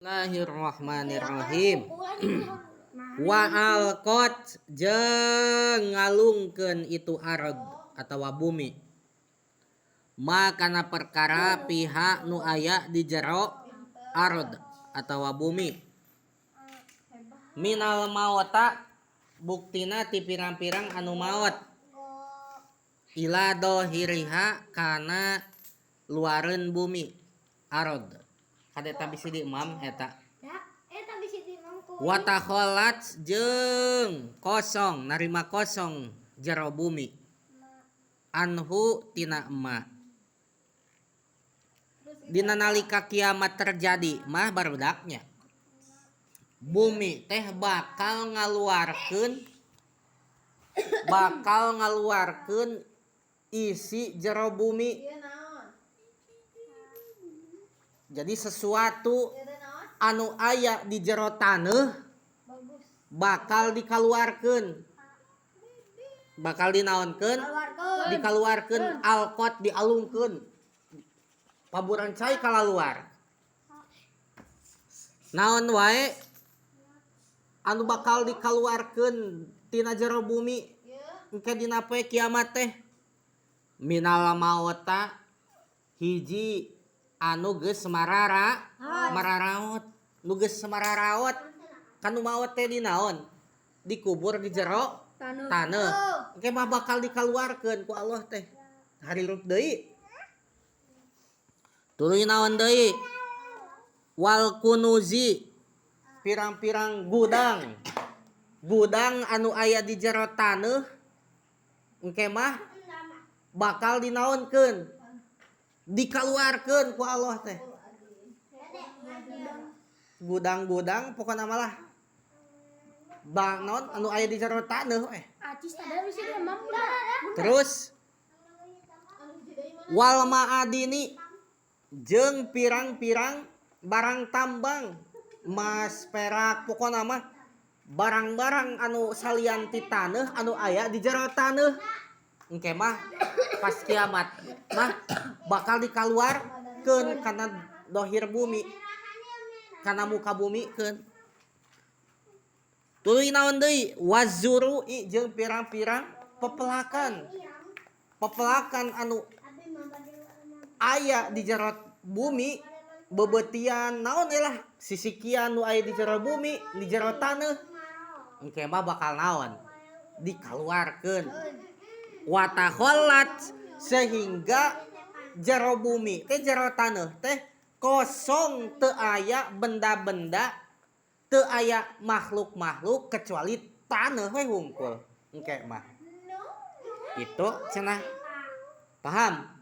Bismillahirrahmanirrahim. Wa alqat jeung ngalungkeun itu ard atawa bumi. Ma kana perkara fiha nu aya di jero ard atawa bumi. Minal mauta buktina ti pirang-pirang anu maot. Ila dohiriha kana luareun bumi ard. Kade eta bisi di emam eta. Wa takholat jeung kosong narima kosong jero bumi anhu tina ema. Dina nalika kiamat terjadi mah barudaknya bumi teh bakal ngaluarkeun isi jero bumi. Jadi sesuatu anu aya di jero taneuh bakal dikaluarkeun, bakal dinaonkeun, dikaluarkeun. Alqat dialungkeun, paburan cai kalaluar. Naon wae anu bakal dikaluarkeun tina jero bumi engke dina poe kiamat teh? Minal mauta, hiji anu geus mararaot. Nu geus mararaot kan nu maot teh dinaon? Dikubur di jero taneuh. Engke mah bakal dikaluarkeun ku Allah teh, harirup deui. Tuluy naon deui? Wal kunuzi, pirang-pirang gudang gudang anu aya di jero taneuh engke mah bakal dinaonkeun, dikaluarkeun ku Allah teh. Gudang-gudang pokokna malah bang naon anu aya di jero taneuh eh. Acis tadi bisa dia mam. Terus wal ma'adini jeung pirang-pirang barang tambang, emas, perak, pokokna mah barang-barang anu salian ti taneuh anu aya di jero taneuh engke mah pas kiamat mah bakal dikaluarkeun kana dohir bumi, kana muka bumi keun. Tuluy naon deui? Wazzuru'i jeung pirang-pirang pepelakan pepelakan anu aya di jero bumi, bebeutian naon lah, sisikian nu aya di jero bumi, di jero taneuh engke mah bakal naon? Dikaluarkeun. Watakhollat, sehingga jero bumi teh, jero taneuh teh kosong, teu aya benda-benda, teu aya makhluk-makhluk kecuali taneuh we hungkul engke mah. Itu cenah, paham?